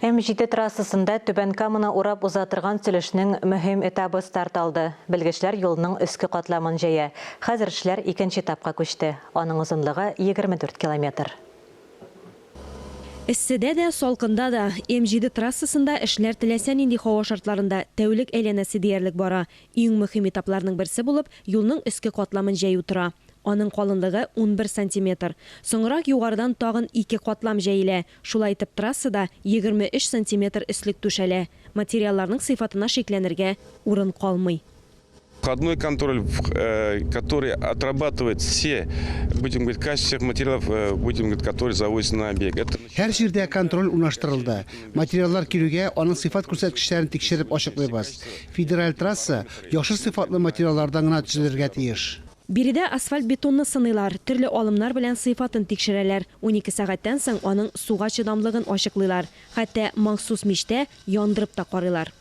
М7 трассасында Түбән Каманы урап уза торган төзелешнең мөһим этабы старт алды. Белгечләр юлның өске катламын җәя. Хәзер эшләр икенче этапка күчте. Аның озынлыгы 24 километр. Эсседә дә, салкында да М7 трассасында эшләр теләсә нинди һава шартларында тәүлек әйләнәсе диярлек бара. Иң мөһим этапларның берсе булып, юлның өске катламын җәю тора. Аның калынлыгы 11 сантиметр. Соңрак югарыдан тагын ике катлам җәелә. Шулай итеп трассада 23 сантиметр өслек түшәлә. Материалларның сыйфатына шикләнергә урын калмый. Входной контроль, который отрабатывает все, будем говорить, качество всех материалов, будем говорить, которые завозятся на объект. Это Һәр җирдә контроль урнаштырылды. Материаллар килүгә, аның сыйфат күрсәткечләрен тикшереп ачыклыйбыз. Федераль трасса яхшы сыйфатлы материаллардан гына төзелергә тиеш. Биредә асфальт-бетонны сыныйлар, төрле алымнар белән сыйфатын тикшерәләр. 12 сәгатьтән соң аның суга чыдамлыгын ачыклыйлар. Хәтта махсус мичтә яндырып та карыйлар.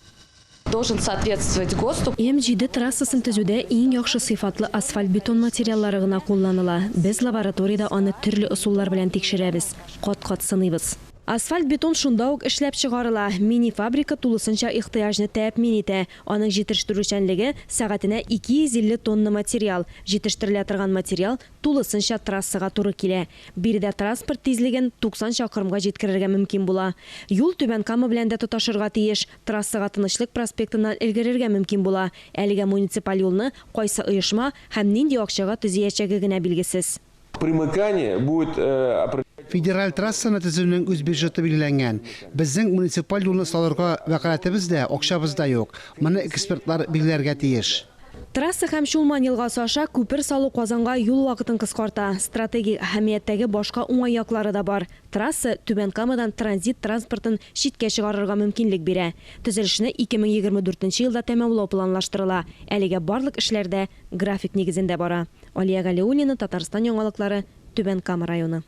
Должен соответствовать ГОСТу. М7 трассасын төзүдә иң яхшы сыйфатлы асфальт-бетон материаллары гына кулланыла. Без лабораториядә аны төрле ысуллар белән тикшерәбез, кат-кат сыныйбыз. Асфальт-бетон шунда ук эшләп чыгарыла. Мини-фабрика тулысынча ихтыяҗны тәэмин итә. Аның җитештерүчәнлеге, сәгатенә 250 тонна материал. Җитештерелә торган материал тулысынча трассага туры килә. Биредә транспорт тизлеген 90 чакрымга җиткерергә мөмкин була. Юл Түбән Кама белән дә тоташырга тиеш. Трассага Тынычлык проспектыннан элгерергә мөмкин була. Әлегә муниципаль юлны кайсы оешма һәм нинди акчага төзиячәге генә билгесез. Примыкание будет определять. Федераль трассаны төзүнең үз бюджеты билгеләнгән. Безнең муниципаль юлны салырга вәкаләтебез дә, акчабыз да юк. Моны экспертлар билгеләргә тиеш. Трасса һәм Чулман елгасы аша күпер салу Казанга юл вакытын кыскарта. Стратегик әһәмияттәге башка уңай яклары да бар. Трасса Түбән Камадан транзит транспортын читкә чыгарырга мөмкинлек бирә. Төзелешне 2024 нче елда тәмамлау планлаштырыла. Әлегә барлык эшләр дә график нигезендә бара. Алия Галиуллина, Татарстан яңалыклары, Түбән Кама районы.